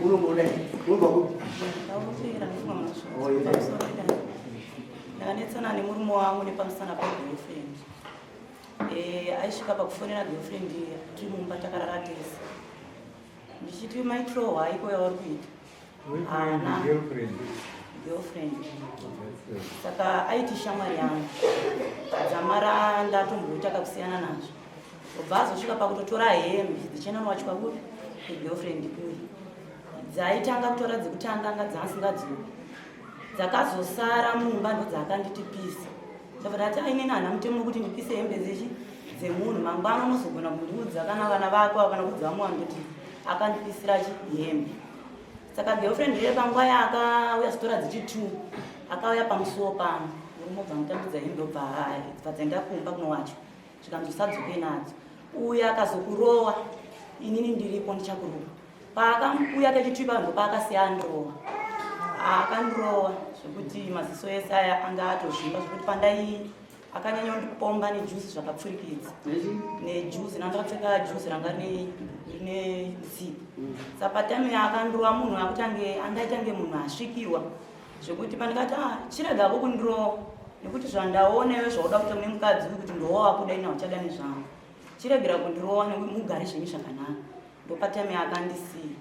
Unomuona unobva kupi? Ndakupira ndifunga munozvo. Ndakanetsana nemurume wangu nepamusana pegirlfriend. Eh, aisvika pakufonera girlfriend tiri mumba takarara tese. Ndichiti maitiro haiko yauri kuita. Haana Girlfriend. Girlfriend. Saka aiti shamwari yangu. Dzamara ndatomboita kakusiyana nazvo. Obva azosvika pakutotora hembe dzichienda nowachwa kupi kugirlfriend kuri. Dzaitanga kutora dzekutanga anga dzaasingadzoki. Dzakazosara mumba ndodzakanditi pisa. Ndabva ndati ainini hana mutemo wekuti ndipise hembe dzechi dzemunhu mangwana unozogona kundiudza kana vana vako kana kuudza vamwe vanhu kuti akandipisira chi hembe. Saka girlfriend iye panguva yaakauya zitora dzichi two akauya pamusuwo pangu murume obva amutambidza hembe obva bva dzaenda kumba kunowacho zvikanzi usadzoke nadzo uyo akazokurowa inini ndiripo ndichakurowa paakauya kechitwi panhu paakasiya andirowa akandirowa zvekuti maziso ese aya anga atozvimba zvekuti pandai akanyanya kundipomba nejuzi zvakapfurikidza nejuzi nandakapfeka juzi ranga rine zipi saka patime yaakandirowa munhu akutange angaitange munhu asvikirwa zvekuti pandikati ah, chiregako kundirowa nekuti zvandaona iwe zvauda kuita mune mukadzi uyu kuti ndowawakuda ini hauchada nezvangu chiregera kundirowa mugare zvenyu zvakanaka. Ndopatime yaakandisiya.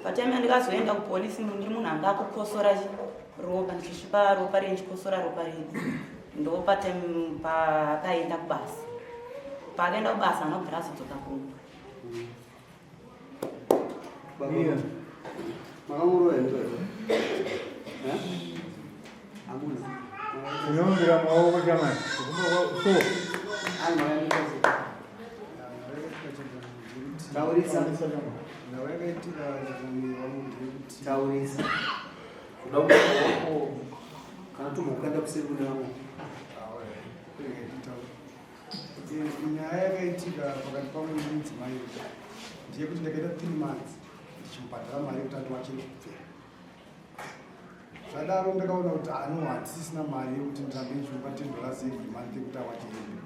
Patime yandikazoenda kupolisi ndiri munhu anga akukosora ropa ndichisvipa ropa riye ndichikosora ropa riye ndopatime paakaenda kubasa. Paakaenda kubasa anobvira azodzoka kumba. Makamurova here? Hamuna. Tinombira maoko chamai. So. Taurisa. Taurisa. Kuda wako kana tombokanda kuseri kune vamwe. Nyaya yakaitika pakati pangu nemudzimai ndeyekuti ndakaita 3 months ndichimubhadhara mari yekuti andiwachire kupfeka. Zvadaro ndakaona kuti ano hatisisina mari yekuti ndirambe ndichimupa $10 every month yekuti awache hembe.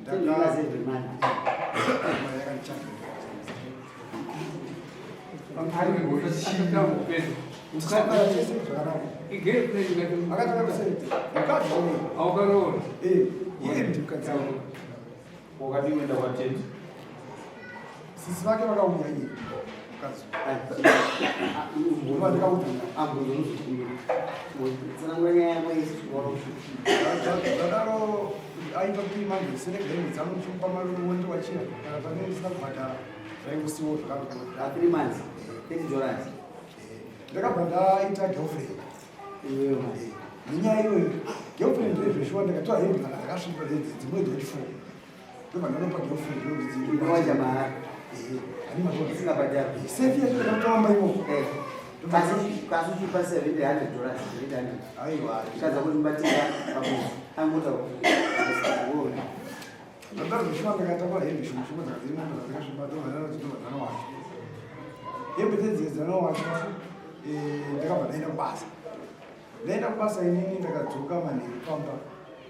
$10 every month. Mari yakandichaka. Kupedza. Zvakanaka. Igirlfriend. Akatanga kusei mukadzi uyu. Aukaroora. Eh, iye ndi mukadzi wangu. Wakati uenda kwatete. Sisi vake vakauya, iye mukadzi uyu ndikaudza. Tsanangura nyaya yako isi. Zvadaro aita kuti manje seregeni dzangu ndichimupa mari wondi wachira kana pane ndisina kubhadhara zvaingosiwo zvakadaro. 3 months, $30. Ndakabva ndaita girlfriend. Iwewe manje. Nenyaya iyoyo girlfriend rezveshuwa ndakatora hembe dzanga dzakasvipa dzimwe dzechi4 ndobva ndanopa girlfriend. Unowacha mahara. Isingabhadharwi. Sefi yacho ndakatoramba ikoko. Kasi uchipa $700, 700. Aiwa. Kaza kuti mubatika pamwedzi angotaura. Zvandazoshuwa ndakatakura hembe shoma shoma dzanga dziri mumba dzakasvipa ndobva ndanodzidobva dzanowacha hembe dzedziye dzanowachwa. Ndakabva ndaenda kubasa. Ndaenda kubasa inini ndakadzoka manheru pamba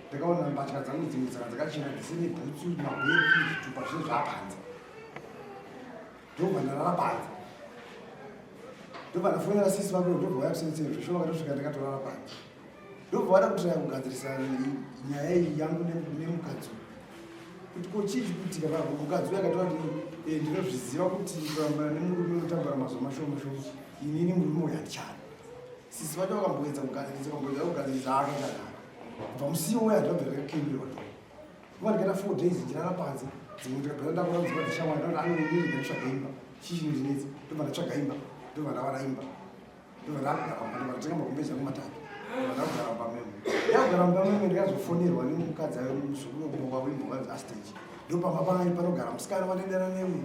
ndakaona mbatya dzangu dzimwe dzanga dzakachena dzisine bhutsu, mabheki, zvitupa zvese zvapanze. Ndobva ndarara panze. Ndobva ndafonera sisi vake, ndobva vaya kusensei zveshuwa vakatosvika ndakatorara panze. Ndobva vada kutiraya kugadzirisa nyaya iyi yangu nemukadzi uyu kuti ko chii chikuitika pa mukadzi uyu. Akatora kuti ndinozviziva kuti kurambana nemurume unotambura mazuva mashoma shoma, inini murume uyu handichadi. Sisi vacho vakamboedza kugadzirisa, vakamboedza kugadzirisa, akaita kubva musiwo uyo handibva ndakakimbirwa. Nguva ndikaita 4 days ndichirara panze. Dzimwe ndikabva ndakura kudzimba dzeshamwari ndoti anondirega nditsvaga imba, chii chinondinetsa. Ndobva ndatsvaga imba, ndobva ndawana imba, ndobva ndakugara mumba, ndobva ndatenga magumbezi angu matatu, ndobva ndakugara mumba memo. Ndakugara mumba memo ndikazofonerwa nemukadzi ayo muzukuru wekumba kwavo imbokwanzi astage ndopamba panogara musikana wandaendana nemwe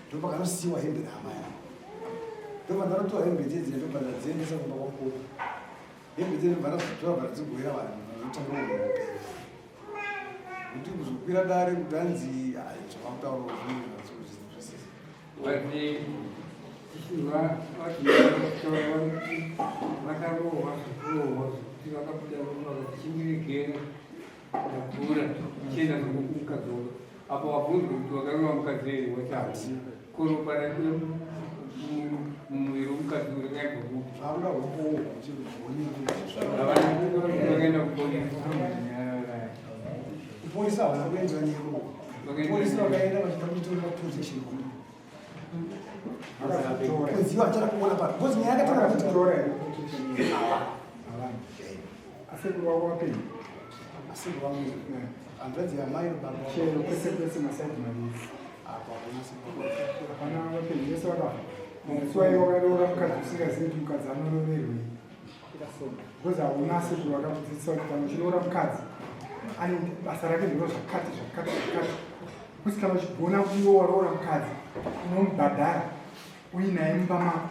ndopakanosiyiwa hembe nehama yangu. Ndobva ndanotora hembe dzedzi, ndobva ndadziendesa kumba kwamukuru hembe dzedzi, ndobva ndazotora, bva ndadzigovera vanhu vanotanga kuupenyu kuti kuzokwira dare kuti anzi zvavakutaura zvinhu. Vati vati vakarohwa zvekurohwa zvekuti vakabuda vakati chindiregera ndakura chienda zvokumukadzi wako. Apo wabvunzwa kuti wakarova mukadzi here, wati hauna koropa rake mumuviri. Zvakaibva kupi? Zvakuda umbowo kuti zvioneke. Vakaenda kupolisi. Kupolisi havana kuendera nyero. Polisi vakaenda vachida kuitorera protection order. Kuziva achada kuona pano. Because nyaya yakatanga kuti Vakatora here protection order? Havana. Asekuru vako vapenyu? Asekuru vangu hanzvadzi yamai baba. Chero kwese kwese masaidi maviri. Apa hakuna sekuru. Hapana vapenyu vese vakafa. Musi waiva wakaroora mukadzi usingazivi kuti mukadzi anoroverwei. Because hauna sekuru vakakudzidzisa kuti kana uchiroora mukadzi ane basa rake ndiro zvakati zvakati zvakati. Kuti kana uchigona kuti iwe waroora mukadzi unomubhadhara uinaye mumba mako.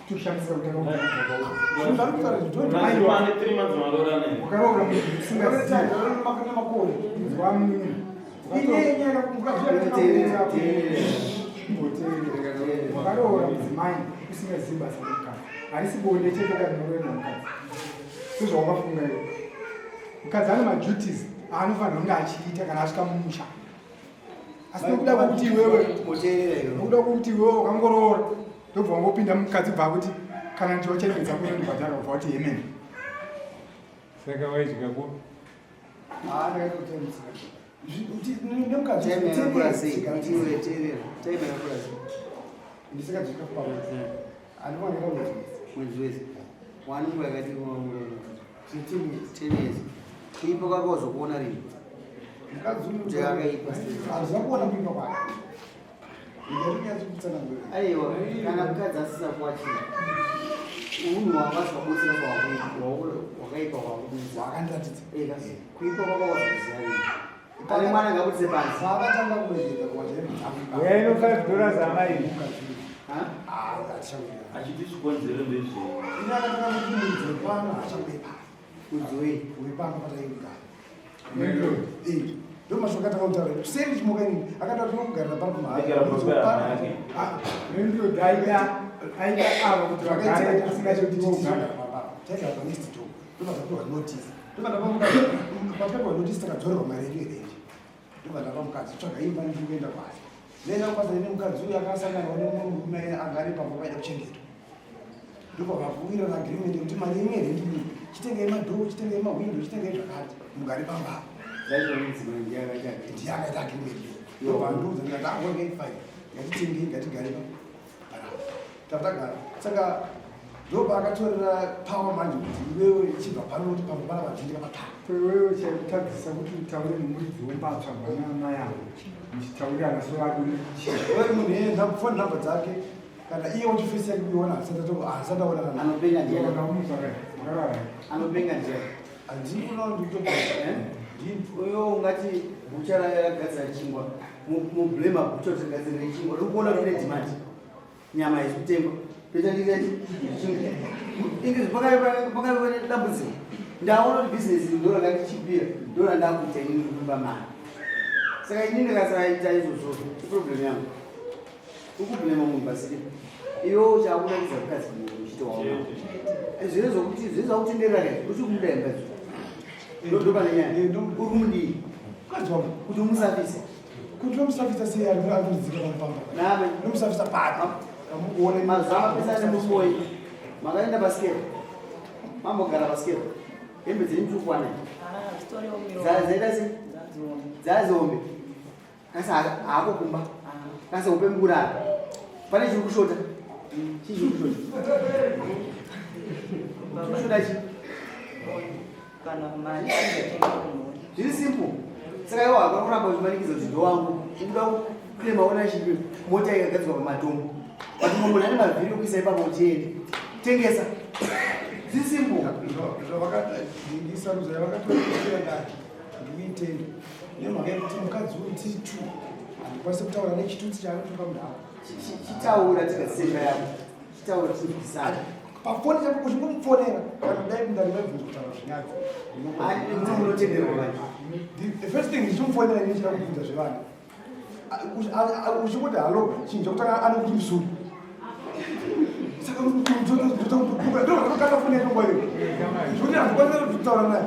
Kutoshamisira kutanga Aiwa, 3 months maroorana. Wakaroora munhu usingazivi. Nemakore. Inzwa munhu. Inyaya Wakaroora mudzimai usingazivi basa remukadzi. Harisi bonde chete karinoroerwa mukadzi. Sezvawakafunga iwe. Mukadzi ane maduties aanofanira kunge achiita kana asvika mumusha. Asi nekuda kwekuti iwewe Moteerera iwe. nekuda kwekuti iwewe wakangoroora ndobva wangopinda mukadzi bva kuti kana ndichiwachengedza kunondibhadhara ubva wati hemeni. Saka waidya kupi? Nemukadzi Time yakakura sei? Iwe teerera. Time yakakura sei? ndisikadzvika pamwedzi andikuwanira mwedzi Mwedzi wese. Wani nguva yakati 10 years. Kuipa kwako wazokuona rini? Mukadzi uyu Kuti akaipa. Hazvina kuona kuipa kwake. Ndinyatsokutsanangura. Aiwa, kana mukadzi asisa kuwachira. Unhu hwakazvabutsira wakaipa hwakubudza. Wakandiratidza. Eka, kuipa kwako wazokuziva rini? Ane mwana ngabudise panze. Paakatanga kuregedza kuwacha hembe dzangu. Uyai no 5 dollars amai. Mukadzi uyu. Ha? Ah, hatichawirirana. Achiti chikonzero ndezvei? Ini akatanga kuti muridzi wepano haachabude pano. Mudzoi. Wepano pataigara. Landlord. Eh, ndo mashoko atanga kutaura. Kuseri chimuka inini. Akataura kuti kugarira pano Aigara pamahara. pamba pamai ake. Landlord aida aida ava kuti vagare asingachoti vogara. Taigara panext door. Ndobva tapiwa notice. Ndobva tapa mukadzi. Papiwa notice takadzorerwa mari yedu yerenje. Ndobva tapa mukadzi tsvaga imba ndiri kuenda kwasi. Ndaenda kubasa ine mukadzi uyu akasangana nemumwe murume anga ari pamba paida kuchengetwa. Ndobva vakuwirirana agreement yekuti mari yenyu yerendi iyi chitengei madhoo, chitengei mahwindo, chitengei zvakati mugare pamba apa. Zvaizvo mudzimai ndiye akaita. Ndiye akaita agreement iyo. Ndobva andiudza ndikati ah okay fine. Ngatitengei ngatigare panapa. Tatagara. Saka ndobva akatorera power manje kuti iwewe chibva pano kuti pamba panapa ndindika patara. Iwewe chaikutadzisa kuti utaure nemuridzi wembatsva vana amai avo muchitaurirana sovarume. Uri munhu iyeye phone number dzake kana iye wachifesi yake kuiona hasati aonana naye. Anopenga ndiye. Makarara. Anopenga ndiye. Handini kuona ndikutopa. Eh? Ndini. Uyo ungati bhucha ragadzira chingwa. Mublame bhucha kuti rigadzirire chingwa. Uri kuona kuti ine demand. Nyama haisi kutengwa. Toita ndite chingwa. Inge pakaipa nedambudziko. Ndaona kuti business iri ndo rakandichipira. Ndo randakuita inini kupa mari. Saka inini ndikasaita izvozvo iproblem yangu. Ukublema munhu pasiripo. Iwe chakunakidza mukadzi munhu uchiti waona. Zvine zvokuti zvine zvakutenderera kai uchi kumuda mukadzi. Ndo pane nyaya. Eh, Uri kumudii? Mukadzi wangu. Kuti umusafise. Kuti nomusafisa sei ari kuridzika pamupamba. Name. Nomusafisa pano. Kamukuona Mazuva apesana nemuboyi. Makaenda pasikero. Mambogara pasikero. Hembe dzenyu dziri kukwana. Ah, story omiro. Dzaita sei? Dzadziombe. Dzadziombe. Kasi haako kumba. Ah. Kasi upe mukurara. Pane chiri kushota. Chii chiri kushota? Chiri kushota chii? Kana mari anotenga kumhuri. Zviri simple. Saka iwe hakuna kuramba uchimanikidza kuti ndowangu. Ukuda kuclaim ownership mota ikagadzirwa pamatombo. But mumwe munhu ane mavhiri okuisa ipapo kuti ende. Tengesa. Zviri simple. Zvavakadingisarudzo yavakatoiira dare ndikuitenda nemhaka yekuti mukadzi uyu tiri two handikwanisi kutaura nechitutsi chaanotuka munhu apa. Chitaura tikaseka yako. Chitaura tinzwisisane. Pafoni chapo uchingomufonera kana kudai mundari maibvunza kutaura zvinyadzi. Munotenderwa manje. The first thing ndichimufonera ini ndichida kubvunza zvevana. Uchingoti halo chinhu chekutanga anokuti musuri. Saka ndokata foni yake nguva iyo. Zvekuti handikwanisi kutaura naye.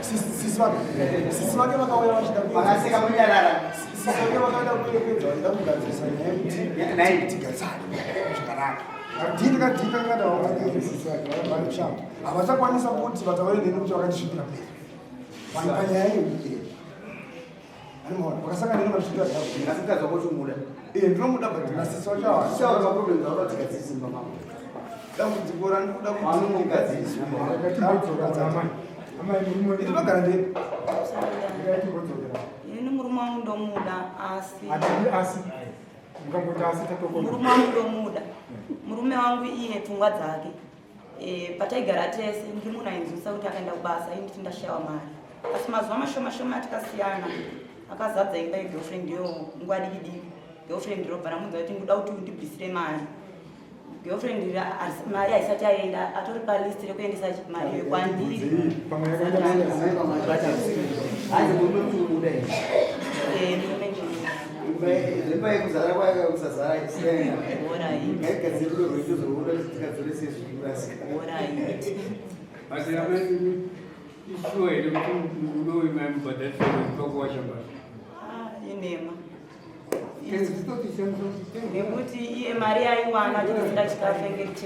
Sisi vake vakauya vachida Vakaseka munyarara. Sisi vakaenda kuperekedza vachida kugadzirisa nyaya yekuti tigarisane zvakanaka. Kadhini kakada vari kushamba havachakwanisa kuti vataure neni kuti vakandisvipira mberi panyaya yeuye. Animaona vakasangana neni vatisvipira mberi. Asi mukadzi wako uchimuda? Eh, ndinomuda, but nasisi wacho hawasaura maproblems auri tigadzirisa mumba mako. Dambudziko randikuda kuti ndigadziriswe. Amai, murume ndinogara ndega. Ndingatimbodzokera. Ini murume wangu ndomuda, asi Hatidi asi, mukangoti asi tatokona. Murume wangu ndomuda. Murume wangu iye pfungwa dzake, pataigara tese ndiri munhu ainzwisa kuti akaenda kubasa inditi ndashayiwa mari, asi mazuva mashoma shoma atikasiyana akazadza imba yegirlfriend iyo. Nguva diki diki girlfriend robva ramudza kuti ndikuda kuti undibvisire mari. Girlfriend mari haisati aenda, atori palist rekuendesa mari iyo kwandiri. Pamwe yakaenda. Hanzi murume kuti umuda here? Eh, murume ndinomuda. Imba yekuzara kwayo kusazara isina. Alright. Ngaigadzire rudo rwedu zoruda kuti tigadzire sezvikurasika. Alright. Asi amai, ishuwa here kuti murume uyu maimubhadharisa pakuwacha basa? Ah, inema, nekuti iye mari yaiwana tinozoda chikafu yange iri $10.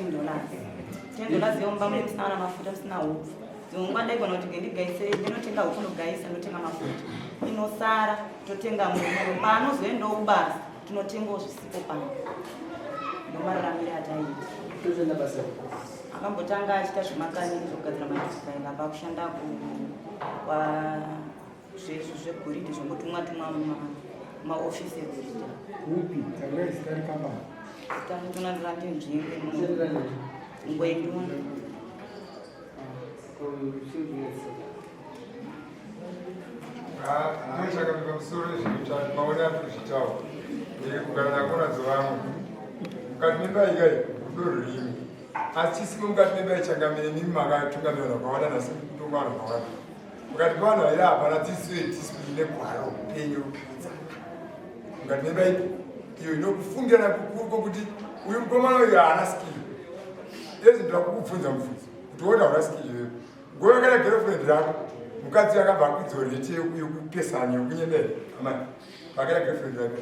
$10 yomba mune musina kana mafuta, musina hupfu. Dzimwe nguva ndaigona kuti ngendigaise, ndinotenga hupfu, ndogaisa, ndotenga mafuta, inosara totenga muriwo. Paanozoendawo kubasa tinotengawo zvisipo pano. Ndomararamire ataiita. Totoenda basa. Akambotanga achiita zvemakaniki, zvokugadzira madzikaini, apa akushanda kwa zvegoridhe, zvongotumwa tumwa mumaofisi egoridhe. Upi? Taurai zita rekambani. Tantonandirandi nzvimbo Ngwenduna. Ndochaka pamusoro zvinoita maona kuzvitawo kugara nakonadzo vamwe mukati memba ikai rudo rurimo, asi chisimo mukati memba ichangamire. Mimi makatungamira vanhu vakawanda, nhasi kutonga vanhu vakawanda. Mukati mevanhu vairi hapana dzidziso yediscipline negwaro upenyu rupinza mukati memba ipi iyo inokufungirana kukuru kwokuti uyu mukomana uyu haana skill. Ezi ndoda kukubvunza mubvunzo kuti wona hauna skill iyoyo. Nguva yakaita girlfriend rako, mukadzi akabva akwidzo rate yekupesana, yekunyemera amai vakaita girlfriend rake,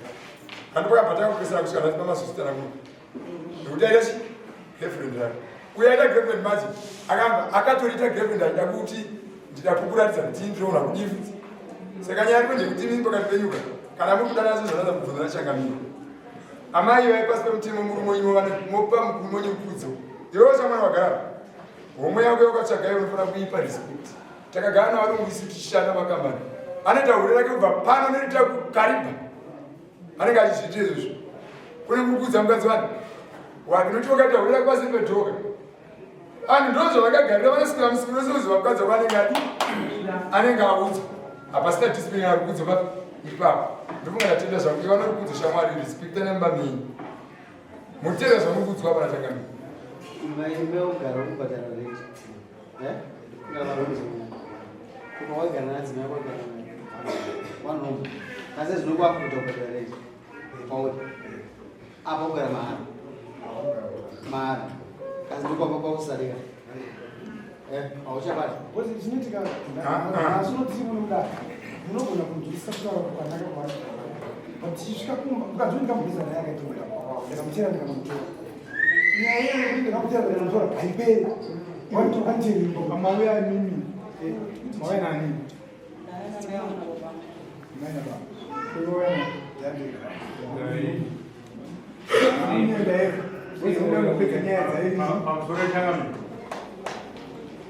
kandi pakabva takupesana kusvika nhasi pamasositana kuno, nekuti aita chi girlfriend rake. Uyo aita girlfriend manje akamba akatoriita girlfriend achida kuti ndida kukuratidza kuti ndinoona kudii futi. Saka nyaya yako ndekuti mimi pakati penyuka kana muri kudanana zvezvanadza kubvunzana changamiro. Amai vai pasi pemutemo, murume wenyu mopa murume wenyu mukudzo. Iwewo chamwana wagara homwe yako yakatsvaga iwe unofanira kuipa respect. Takagara navarungu isu tichishanda makambani, anoita hure rake kubva pano nenoita kukaribha, anenge achizviita izvozvo. Kune kukudza mukadzi wani wake noti wakaita hure rake pasi pedhoka. Anhu ndozvavakagarira, vanoswera musiku wese uziva mukadzi wako anenge adi anenge audzwa. Hapasina discipline kana rukudzo pa ipapo. Ndofunga ndatenda zvangu. Iva norukudzo shamwari, respecta nemba menyu, mutenda zvamukudzwa pana changamire. Imba yekugara kubhadhara rent. Kuba wagara nadzimai, wagara naye one room, asi zvinokwakuta kubhadhara rent pauri apa kugara mahara mahara, kasi ndokwapa kwakusarira hauchabata. Because chinoitika nhasi unotiri muno kudai, munogona kunzwisisa kutaura kwakanaka kwacho, but tichisvika kumba mukadzi ndingamubvisa naye akaita ndikamuteera ndikanomutora. Nyaya iyoyo yekuti ndikamuteera ndikanomutora haiperi. Wandirimbo mauya mimi, mauya nani? Mai nababa. Uyo enda kupedza nyaya dzairi. Pamusoro changamire,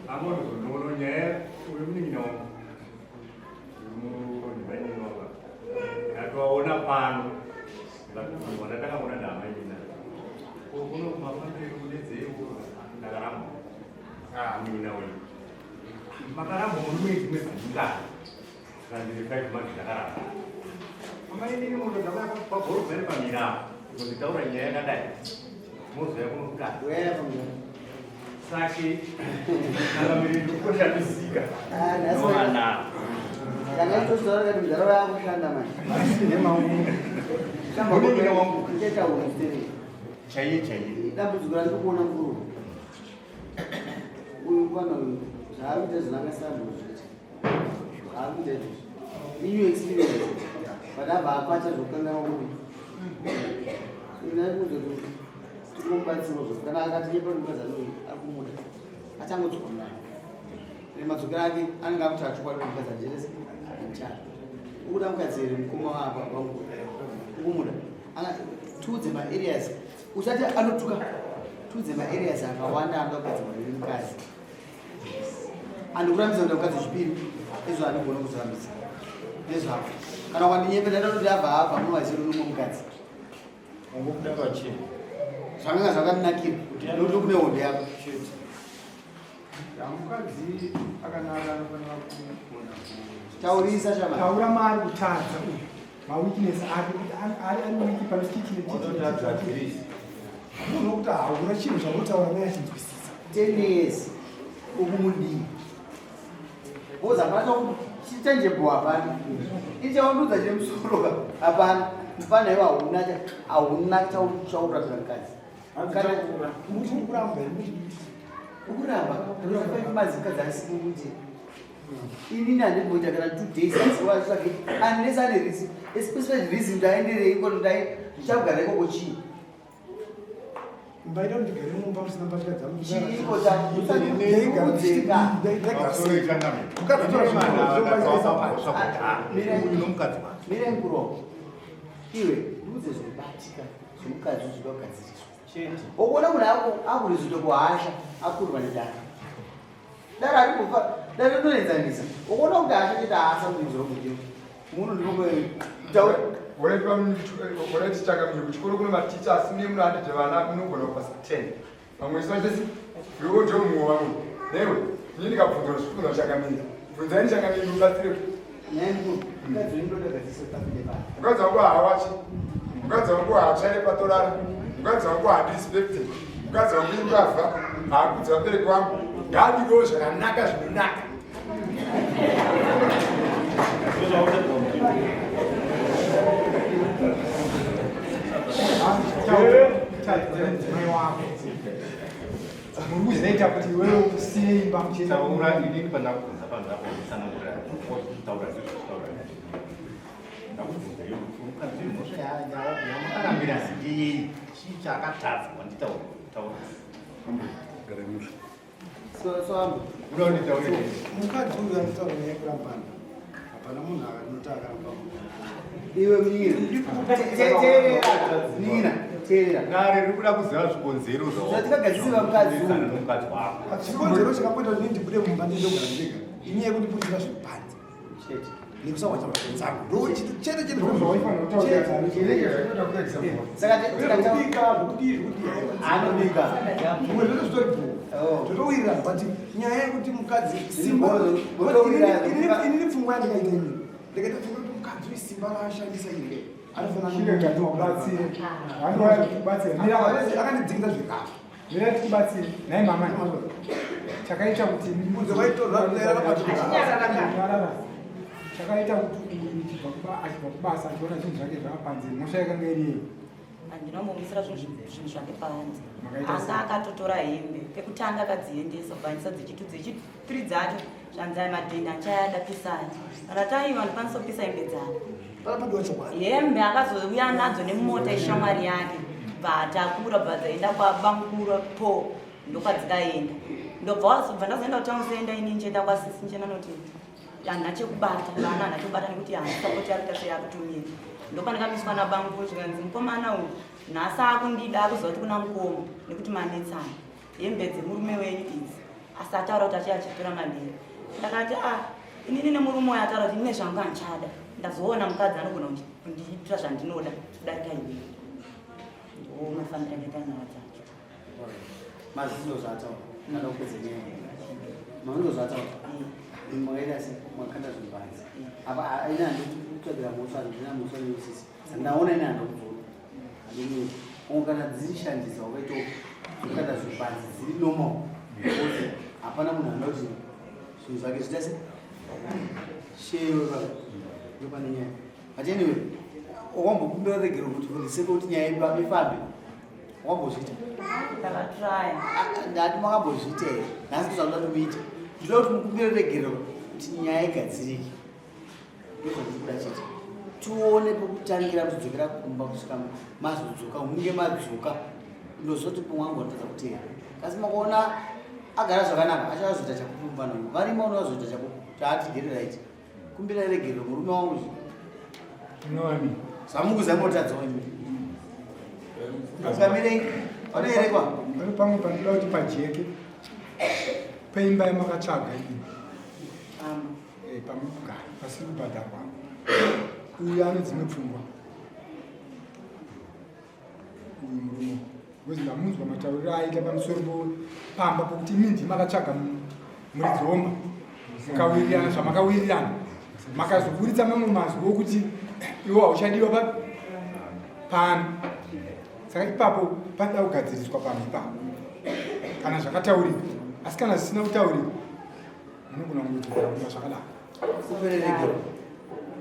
amonozonono nyaya uyu munin'ina wangu ndimaininoka ndatovaona pano, wandatanga kuona ndamainina kuno kumafambiro kunedzeiwo. Ndakaramba munin'ina wenyu, makaramba murume dzimwe dzingana kana ndiri 5 months ndakaramba. Amainini munhu pabhorobhani pamira kuzitaura nyaya yakadai, mozoya kuno kudai. Uyaya pamira. Sake changamire, ndikukoshamisika. Ah, noana. Ndanga nditotaura kati mudharaunda yakushanda manje. Munin'ina wangu. Ndichaita unhu. Chaiye chaiye. Dambudziko randiri kuona mukuru uyu kwana uyu, zvaari kuita zvinangasambozviita, zvaari kuita izvozvo inew experience. But abva akwata zvokukanganwa kupi. Ndakuzoti tinomubatsira zvo kana akati nyepa mukadzi anouyu ari kumuda achangodzoka naye. Madzokero ake anenge akuti achokwadi mukadzi anjerese andichada. Ukuda mukadzi here mukoma wapa wangu ukumuda. Tiudze maareas usati anotuka tiudze maareas akawanda anoda kugadzirwa nemukadzi. Andikurambidza kuita mukadzi wechipiri izvo andigona kuzorambidza nezvako. Kana ukandinyepera ndaida kuti abva abva munovaziva nomwe mukadzi. Wangobuda pachena. Zvakanga zvakandinakira nokuti kune hondo yako. Chete. Mukadzi akanaka anofanira kugona Taurisa shama. Taura maari kutadza uyu maweakness ake kuti ari ari weak pane chichi nechichi. Munhu wokuti hauna chinhu chaunotaura naye achinzwisisa. 10 years ukumudii because hapana chichangeable hapana ichaundudza chemusoro ka hapana mufana iwe hauna hauna chauratira mukadzi kana Muti ukuramba here? ukuramba mazi mukadzi asiri kuti inini handimboita kana 2 days asi watsvake unless ane reason a specified reason kuti aenderei ikoko ndai ndichagara ikoko chii Mbaida kuti ndigare mumba musina mbatya dzangu. Chiiko cha- Ndaigara sei? Mukadzi atora zvinhu nomukadzi wake mire mukuru iwe ndiudze zvinobatika zvemukadzi zvinoda kugadziriswa Chete. ukuona munhu akurizito kuhasha akurwa nedare dare arimbofa dare rinoenzanisa ukuona kuti hasha chete haasa kuinzwa kudiwa munhu ndikotaura Ureti changamire kuchikoro kune maticha asi mune munohandije vana munogona kupasa 10 vamwe isu vachesi iwewo ndiwo mumwe vamwe newe ini ndikabvunzwa zvifunza changamire bvunzaini changamire mubatsire nyaya mukuru mukadzi wenyu ndoda gadzirisa pafinde pano mukadzi wangu haawachi mukadzi wangu haatsvaire patorara mukadzi wangu haandirespekte mukadzi wangu imbavha haakudzi vabereki vangu ngaadikewo zvakanaka zvinonaka Mudzimai wako muri kuzoita kuti iwewe usiye imba muchienda taura inini pandakubvunza pandakutsanangurira taura zvezvataura ndakubvunza iwe kuti mukadzi uyu mhosva yamakarambira ndiyei chii chaakatadza wanditaura taura so ambo uda kunditaurira Mukadzi uyu anotaura nyaya yekurambana. Hapana munhu anoti akaramba munhu. iwe munina teerera nina teerera dare riri kuda kuziva zvikonzero Zvatikagadzirira mukadzi uyu. nomukadzi wako Chikonzero chakapoita kuti ndibude mumba ndindogara ndega. Inyaya yekuti budira zvipanze chete nekusawacha mbatya dzangu. Ndo chete chete chete. Zvawaifanira kutaura saka tikataura Zvekubika, zvekudii, zvekudii. anobika Zvimwe zvese zvitori bhoo. Oh. Totowirirana but nyaya yekuti mukadzi simba Votowirirana. inini pfungwa yandikaita inini ndikaita pfungwa yekuti mukadzi uyu simba raashandisa iri Chirega tikubatsire. Vanouya tikubatsire. Mira akandidzikisa zvekafu mira tikubatsire. Nhai mama. Chakaita kuti Mubvunzo waitorwa Nyarara. Chakaita kuti uyu achibva achibva kubasa achiona zvinhu zvake zvaapanze mhosva yakanga iri yei. Handinambomisira zvinhu zvake panze. Makaita Anga sei? akatotora hembe. Pekutanga akadziendesa bvaendesa dzichitu dzichitiri dzacho zvanzi aya madhenda anchayada pisai. Kana taiva ndikwanisa kupisa hembe dzake. panapadiwa chokwadi Hembe akazouya nadzo nemota yeshamwari yake. Bva atakura bva dzaenda kwabamukuru po ndokwadzikaenda. Ndobva wazobva ndazoenda kutown center ini nchienda kwasisi nchienda noti handina chekubata vana handina chekubata nekuti handisapoti yari kuita seyakutumira. Ndopandakamiswa nabamukuru zvikanzi mukomana uyu nhasi akundida akuziva kuti kuna mukoma nekuti manetsana hembe dzemurume wenyu idzi asi ataura kuti achiya achitora manheru ndakati a inini nemurume uyu ataura kuti ine zvangu handichada ndazoona mukadzi anogona kundiitira zvandinoda kudarika iwe ndomafambira ndaita nyaya dzacho mazizo zvaataura kada kupedza nyaya mazizo zvaataura makaita se makanda zvipanze apa ina handikutsvagira mhosva handina mhosva neusisi ndaona ina handakubvuna handinei ongo kana dzishandisa wakaita ukanda zvipanze dziri normal because hapana munhu anoda kuti zvinhu zvake zviita se shewe ndopane nyaya but anyway wambokumbira regero kuti for the sake kuti nyaya ifambe wambozviita ndakatraya ndati makambozviita here nhasi ndozvanoda kumuita ndinoda kuti mukumbire regero kuti nyaya igadzirike ndozvandiri kuda chete. Tione pekutangira kudzokera kumba kusvika mazodzoka munge madzoka ndozoti pamwe wangu watadza kuteera. Kasi makaona agara zvakanaka achazoita chapupu mufana uyu. Varimo unozoita chapupu chaati get right. Kumbira regerero murume wangu izvi. Noni. Zvamukuza motadzawo imi. Tungamirei. Panoerekwa. Pane pamwe panoda kuti pajeke peimba yamakatsvaga iyi. Eh, pamugara pasiri kubhadharwa. Uyu ane dzimwe pfungwa. Uyu murume. Because ndamunzwa matauriro aita pamusoro pamba pokuti imi ndimi makatsvaga muridzi womba mukawirirana zvamakawirirana makazoburitsa mamwe mazwi okuti iwo hauchadiwa pa pano saka ipapo panoda kugadziriswa panhu ipapo kana zvakataurika asi kana zvisina kutaurika munogona kungodzokera kumba zvakadaro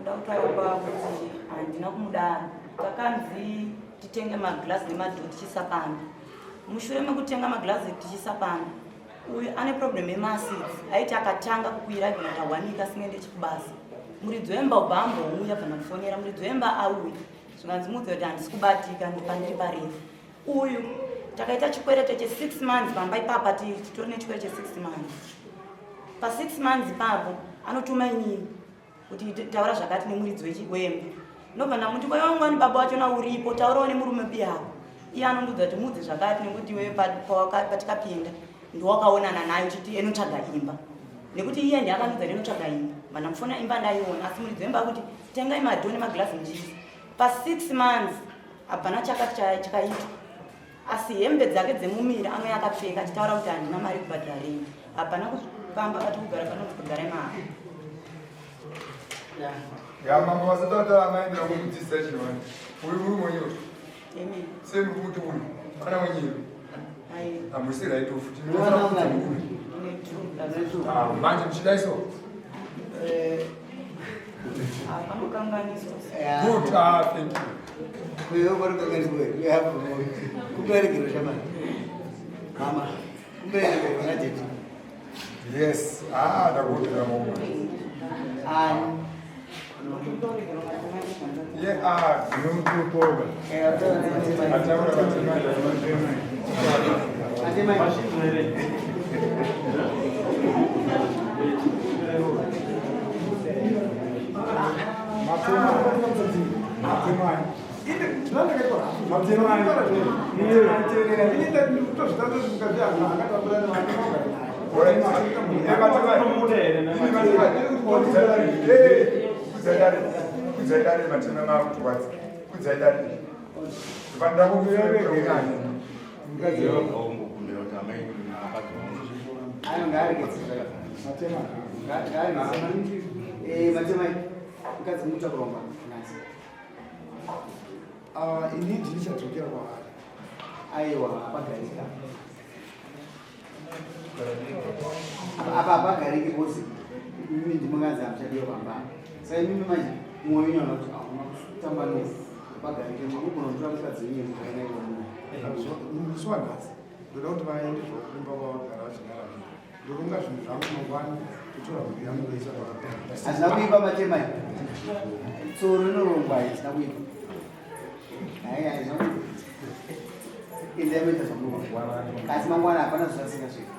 Ndoda kutaura kuti handina kumudaro takanzi titenge maglazi nemadhoo tichiisa pano mushure mekutenga maglazi tichiisa pano uyu ane problem yemaasids aiti akatanga kukwira aigona kuita one week asingaende chikubasa muridzi wemba ubva ambouya bva ndamufonera muridzi wemba auya zvikanzi muudze kuti handisi kubatika ndipandiri parefu uyu takaita chikwerete che6 months pamba ipapa titori nechikwerete che6 months pa6 months ipapo anotuma inini kuti taura zvakati nemuridzi wemba ndobva ndamuti kwaiva mangwani baba wachona uripo taurawo nemurume biyako iye anondiudza kuti muudze zvakati nekuti iwe patikapinda ndiwakaonana naye uchiti enotsvaga imba nekuti iye ndiye akandiudza kuti enotsvaga imba vandamufona imba ndaiona asi muridzi wemba akuti tengai madho nemagirazi muchiisa pa6 months hapana chakati chakaitwa asi hembe dzake dzemumiri anouya akapfeka achitaura kuti handina mari kubhadhara rei hapana kufamba vati kugara panonzi kugara imari Ya mambo vasatata amaendera kukudzidzisa chinhu uyu murume wenyu sei muri kuti uyu mwana wenyu hamusi right futi ah, manje muchidai so eh. Good, ah, thank you. Yes, ah, ndakuudza mama. Yeah, ah, ndinomutopoka. Ataura madzimai. Mukadzi muchakuromba nhasi. Ah, ini ndinichadzokera kwavari. Aiwa, pagarika. Apa pagariki bosi. Mimi ndimungazi amuchadiwa pamba. Saka imimi manje mwoyo wenyu anoti hauna kutamba no. Pagarike munogona kutora mukadzi wenyu mukaenda imomo. Musi wanhasi ndoda kuti vaende zvokumba kwavagara vachigara. Ndoronga zvinhu zvangu mangwana totora mhuri yangu ndoisa pakapera. Hazvina kuipa matema aya. Tsoro rinorongwa hazvina kuipa. Hai hazvina kuipa. Endai moita zvamunoona. Asi mangwana hapana zvasingasvika.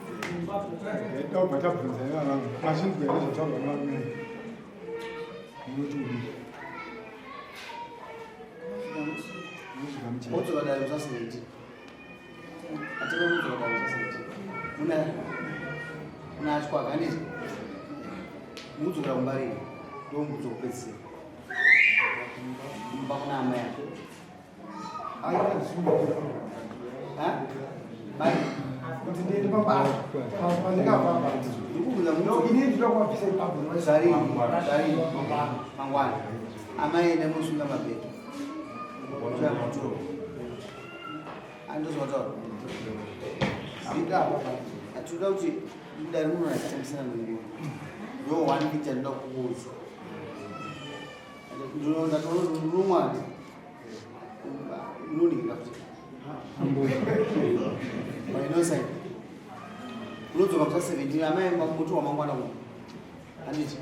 Tobva tabvunza ivava mazvinzwa here zvataurwa nevarume munoti udii? Odzoka dare musasingaiti. Muna muna achwa handiti mudzokera kumba rini ndombudzo kupedzisira kumba kuna amai ake kuti ndiende pabasa pandikabva ndikubvunza ini ndinoda kuvabvisa ipapo zvarini zvarini mangwana amai enda munosunga mabhegi Atinoda kuti dare muno achitambisana nenguva ndo one thing chandinoda kukuudza ndatoona unoningika kuti mainosaid unodzoka kusa 17 amai muti wamangwana kuno handiti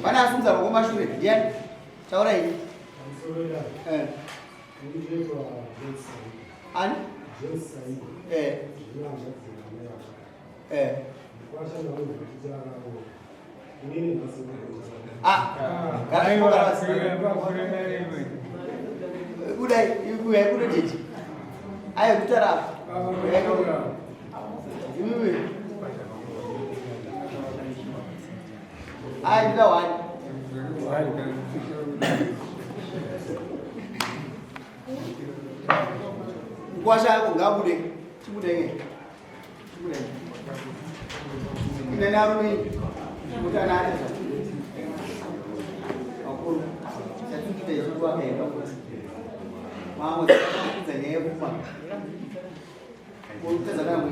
Pane asimudza ruoko mashure ndiani? Taura ini. Eh. Ani? Eh. Eh. Ah, budai, uyai kuno jeji. Ayo kutara apa. Uyai kuno. Imimi. Ayo kuda wani. Mkwasha yako ngabude. Chibude nge. Chibude. Ine narume. Mutana ati. Vakuru. Chatikuita isu vakaenda kuti. Mamwe dzakakudza nyaya yekufa. Kutadza kana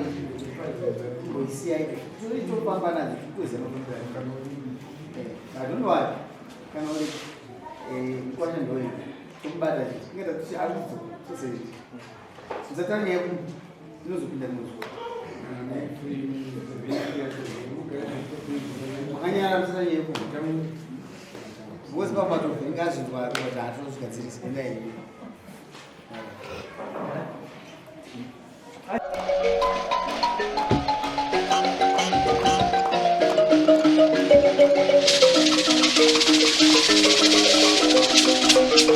kuisiya ike. Tiri tofamba nadzo tikuziva kuti I don't know why. Kana uri mkwasha ndoyi. Tokubata chiti. Ingaita kuti aridzo. Tose ichi. Musatanga nyaya yeku inozopinda muzuva. Makanyara musatanga nyaya yeku. Because papa tovhiringa zvinzwa kuti hatozvigadzirisi ngendaa iyi.